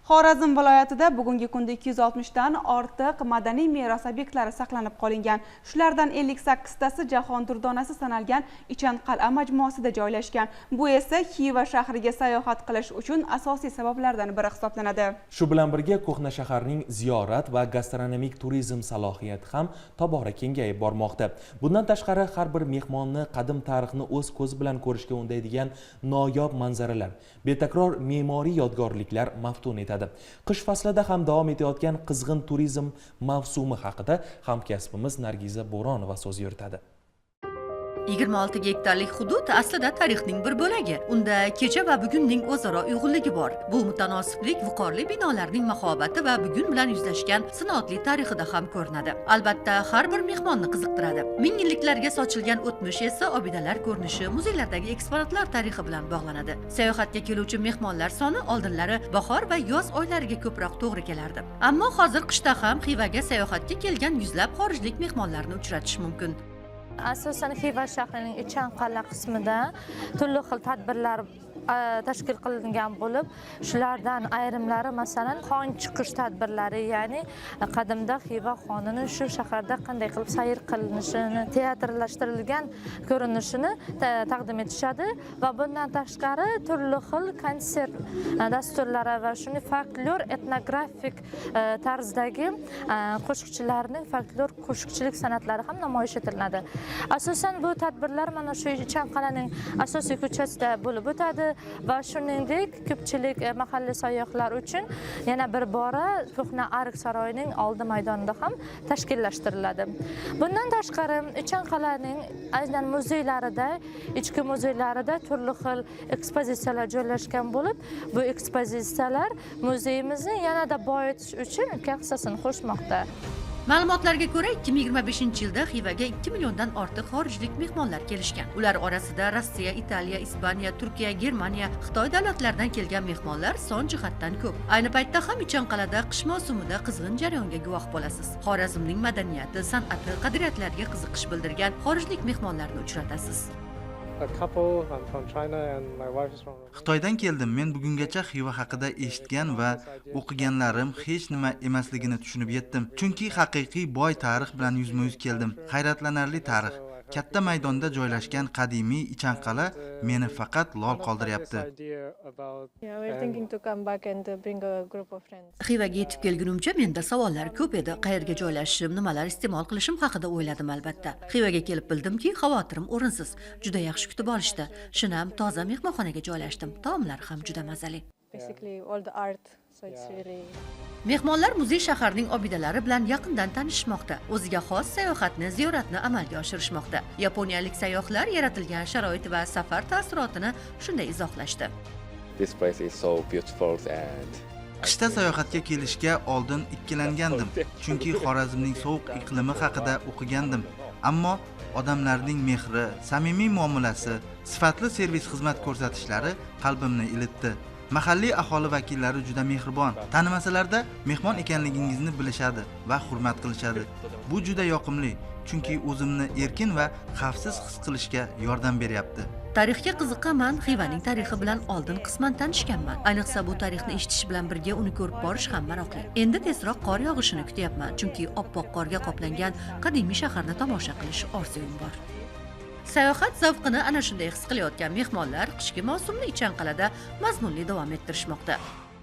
Xorazm viloyatida bugungi kunda 260 dan ortiq madaniy meros obyektlari saqlanib qolingan. Shulardan 58 tasi jahon durdonasi sanalgan Ichan qal'a majmuasida joylashgan. Bu esa Xiva shahriga sayohat qilish uchun asosiy sabablardan biri hisoblanadi. Shu bilan birga ko'hna shaharning ziyorat va gastronomik turizm salohiyati ham tobora kengayib bormoqda. Bundan tashqari, har bir mehmonni qadim tarixni o'z ko'zi bilan ko'rishga undaydigan noyob manzaralar, betakror me'moriy yodgorliklar maftun etadi. Qish faslida ham davom etayotgan qizg'in turizm mavsumi haqida hamkasbimiz Nargiza Bo'ronova so'z yuritadi. 26 gektarlik hudud aslida tarixning bir bo'lagi. Unda kecha va bugunning o'zaro uyg'unligi bor. Bu mutanosiblik viqorli binolarning mahobati va bugun bilan yuzlashgan sinoatli tarixida ham ko'rinadi. Albatta, har bir mehmonni qiziqtiradi. Ming yilliklarga sochilgan o'tmish esa obidalar ko'rinishi, muzeylardagi eksponatlar tarixi bilan bog'lanadi. Sayohatga keluvchi mehmonlar soni oldinlari bahor va yoz oylariga ko'proq to'g'ri kelardi. Ammo hozir qishda ham Xivaga sayohatga kelgan yuzlab xorijlik mehmonlarni uchratish mumkin. Asosan Xiva shahrining Ichan qal'a qismida turli xil tadbirlar tashkil qilingan bo'lib, shulardan ayrimlari, masalan, xon chiqish tadbirlari, ya'ni qadimda Xiva xonini shu shaharda qanday qilib sayr qilinishini teatrlashtirilgan ko'rinishini taqdim etishadi va bundan tashqari turli xil konsert dasturlari va shuni folklor etnografik tarzdagi qo'shiqchilarning folklor qo'shiqchilik san'atlari ham namoyish etiladi. Asosan bu tadbirlar mana shu Ichan qal'aning asosiy ko'chasida bo'lib o'tadi va shuningdek ko'pchilik mahalliy sayyohlar uchun yana bir bora ko'hna Ark saroyining oldi maydonida ham tashkillashtiriladi. Bundan tashqari, Ichan qal'aning aynan muzeylarida, ichki muzeylarida turli xil ekspozitsiyalar joylashgan bo'lib, bu ekspozitsiyalar muzeyimizni yanada boyitish uchun ulkan hissasini qo'shmoqda. Ma'lumotlarga ko'ra, 2025-yilda Xivaga 2 milliondan ortiq xorijlik mehmonlar kelishgan. Ular orasida Rossiya, Italiya, Ispaniya, Turkiya, Germaniya, Xitoy davlatlaridan kelgan mehmonlar son jihatdan ko'p. Ayni paytda ham Ichanqal'ada qish mavsumida qizg'in jarayonga guvoh bo'lasiz. Xorazmning madaniyati, san'ati, qadriyatlariga qiziqish bildirgan xorijlik mehmonlarni uchratasiz. A couple. I'm from China and my wife is from Romania. Xitoydan keldim. Men bugungacha Xiva haqida eshitgan va o'qiganlarim hech nima emasligini tushunib yetdim, chunki haqiqiy boy tarix bilan yuzma yuz keldim. Hayratlanarli tarix. Katta maydonda joylashgan qadimiy Ichanqal'a meni faqat lol qoldiryapti. Yeah, we're thinking to come back and bring a group of friends. Xivaga yetib kelgunimcha menda savollar ko'p edi. Qayerga joylashishim, nimalar iste'mol qilishim haqida o'yladim albatta. Xivaga kelib bildimki, xavotirim o'rinsiz. Juda yaxshi kutib olishdi. Shinam, toza mehmonxonaga joylashdim. Taomlar ham juda mazali. Basically, all the art, so it's really Mehmonlar muzey shaharning obidalari bilan yaqindan tanishishmoqda. O'ziga xos sayohatni, ziyoratni amalga oshirishmoqda. Yaponiyalik sayyohlar yaratilgan sharoit va safar taassurotini shunday izohlashdi. This place is so beautiful and Qishda sayohatga kelishga oldin ikkilangandim, chunki Xorazmning sovuq iqlimi haqida o'qigandim. Ammo odamlarning mehri, samimiy muomalasi, sifatli servis xizmat ko'rsatishlari qalbimni ilitdi. Mahalliy aholi vakillari juda mehribon. Tanimasalarda mehmon ekanligingizni bilishadi va hurmat qilishadi. Bu juda yoqimli, chunki o'zimni erkin va xavfsiz his qilishga yordam beryapti. Tarixga qiziqaman. Xivaning tarixi bilan oldin qisman tanishganman. Ayniqsa bu tarixni eshitish bilan birga uni ko'rib borish ham maroqli. Endi tezroq qor yog'ishini kutyapman, chunki oppoq qorga qoplangan qadimiy shaharni tomosha qilish orzuyim bor. Sayohat zavqini ana shunday his qilayotgan mehmonlar qishki mavsumni Ichanqal'ada mazmunli davom ettirishmoqda.